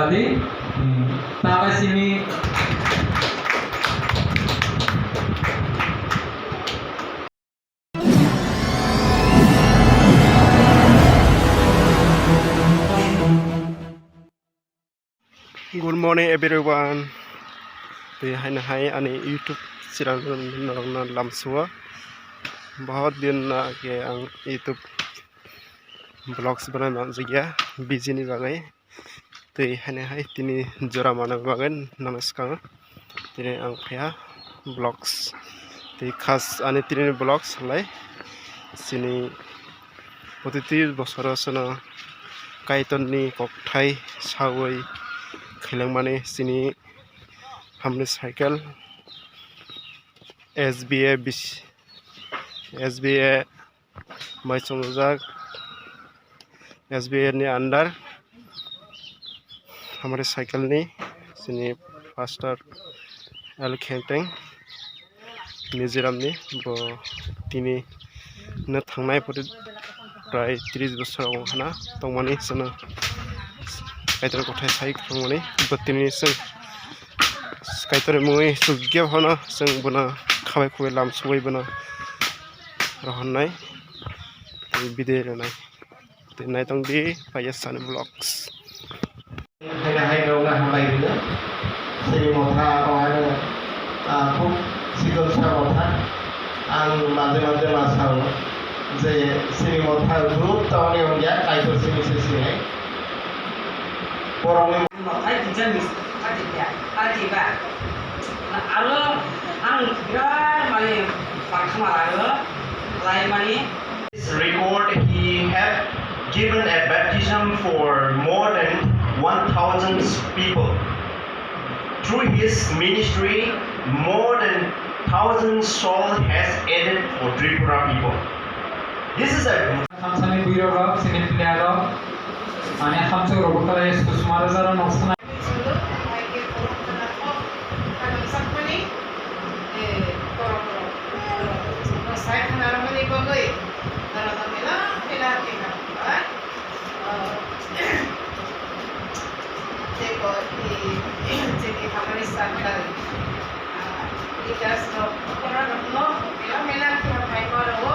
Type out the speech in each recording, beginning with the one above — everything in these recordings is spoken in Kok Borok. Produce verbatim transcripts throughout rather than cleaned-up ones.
Tadi, hmm, takai sini. Good morning everyone. Tei haino hai ani YouTube channel norokno lamsuo. Bahut din na ke ang YouTube vlogs banai manjakya busy ni bagwi. Tei haino hai tini jora manwi bagwi nono swkango. Tini ang phaiya vlogs. Tei khas ani tini vlogs lai sini Protiti bosoro chwngno Kaitorni kokthai saui khailangmani chini hamni cycle S B A bisi, S B A bai chongjak, S B A ni under hamni cycle ni chini pastor L Khenteng. Mizoram ni bo tini no thangnai pore prai tris bosor wng khana tongmani chwngno Kaitor kothai sai khwlangmani bo tini chwng Kaitor mungwi chukya phano chwng bono khabai khwbai lam subai bono rohornai tei bidai rwnai. Tei naitong di, paiya sani vlogs. Haina hai rok na hambai rino. Sini motha o ano, ah, khub sikon sa motha. Ang maje maje ma sao je sini motha group tawani ongya Kaitor sini se sinai. Borokni Motha kijang mis kati kya, kati ba. Aro ang birat mani parkhama aro lai mani. Record, he had given a baptism for more than one thousand people. Through his ministry, more than thousand souls has added for Tripura people. This is a Thamsani bwrwi rok, sini player rok, ani hamchwk rok bwkhalai susuma rwjaro noksanai. Tei bo, eh, chini hamari sakha, ah, leaders rok, okora rok no mela mela khe hambai ma rwo,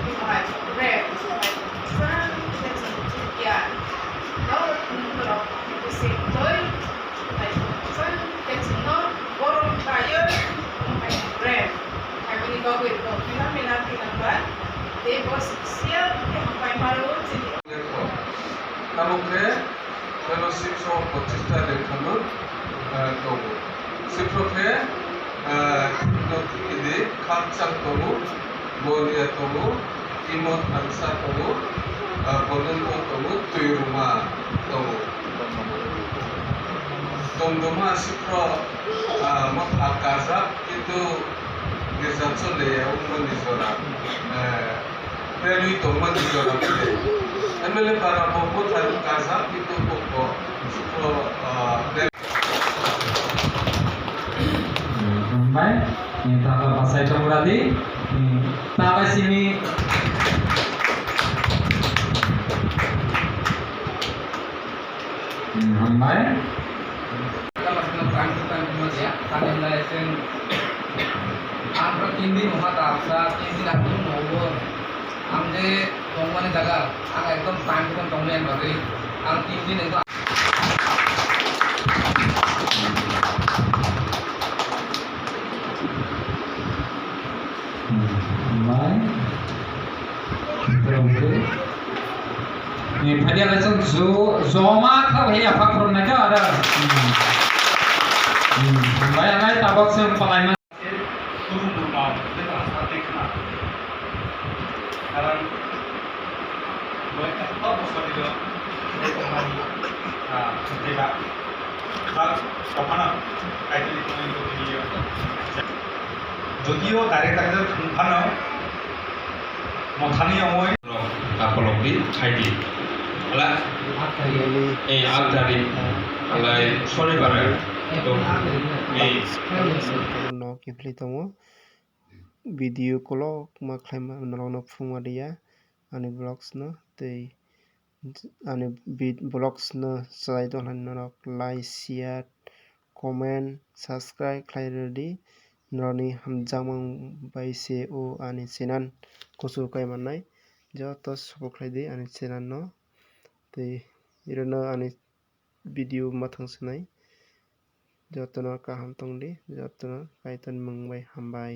tei bo hai khe kwchang khe chwng thupya, no, borok bising twi, hai khe chwng khe chwngno borom khlaiwi, hai khe hambai ma rwo chini. Tamo khe fellowship so pochista lekhano, ah, tongo. Sipro khe, ah, Thikno Thikidi, Khakchang tongo, Bolia tongo, Imo Thansa tongo, ah, Bononto tongo, Twiruma tongo. Dongdoma sipro, ah, motha kajak, kintu girja chole ya, wngmani jora. Eh, Pelwi tongma ni jora khe. M L A para bo bwthai kajak ni tongkok bo. Sukro, ah, Hambai. Ni tata pasai tong radi. Hmm, tata sini. Hmm, hambai. Tani lai chwng ang tin din wngkha ta, sa tin din ang tong nogo. Ang je tongmani jaga, ang ekdom time to time tongmani bagwi, ang tin din ekdom. Mai. Ni phadia lai chwng ju joma kha hai ya phak phrom nai kha ada. Hmm. Hmm. Bai anai tabok chwng palai ma. Kurung kurma, kita rasa teh kena. Sekarang, mereka tak bosan juga. Mereka kembali, ah, berbeda. Bak, kopana, kaitali kuni kuni dia. Jodiyo direct direct phano, mothani ongoi. Kapolok di, khai di. Ala, eh, aktari. Alai, sorry, bara. Ni. Nok kiphilwi tongo. Video kolokma khlaima norokno phunukma rwya ani vlogs no tei ani vid-, vlogs no chwlai tongkha norok like, share, comment, subscribe khlai rwdi. Norokni hamjakmung bai se o ani channel kuchuk kai mannai. Joto support khlai di ani channel no. Tei irwno ani video ma thang sinai. Jotono kaham tongdi, jotono Kaitor mung bai hambai.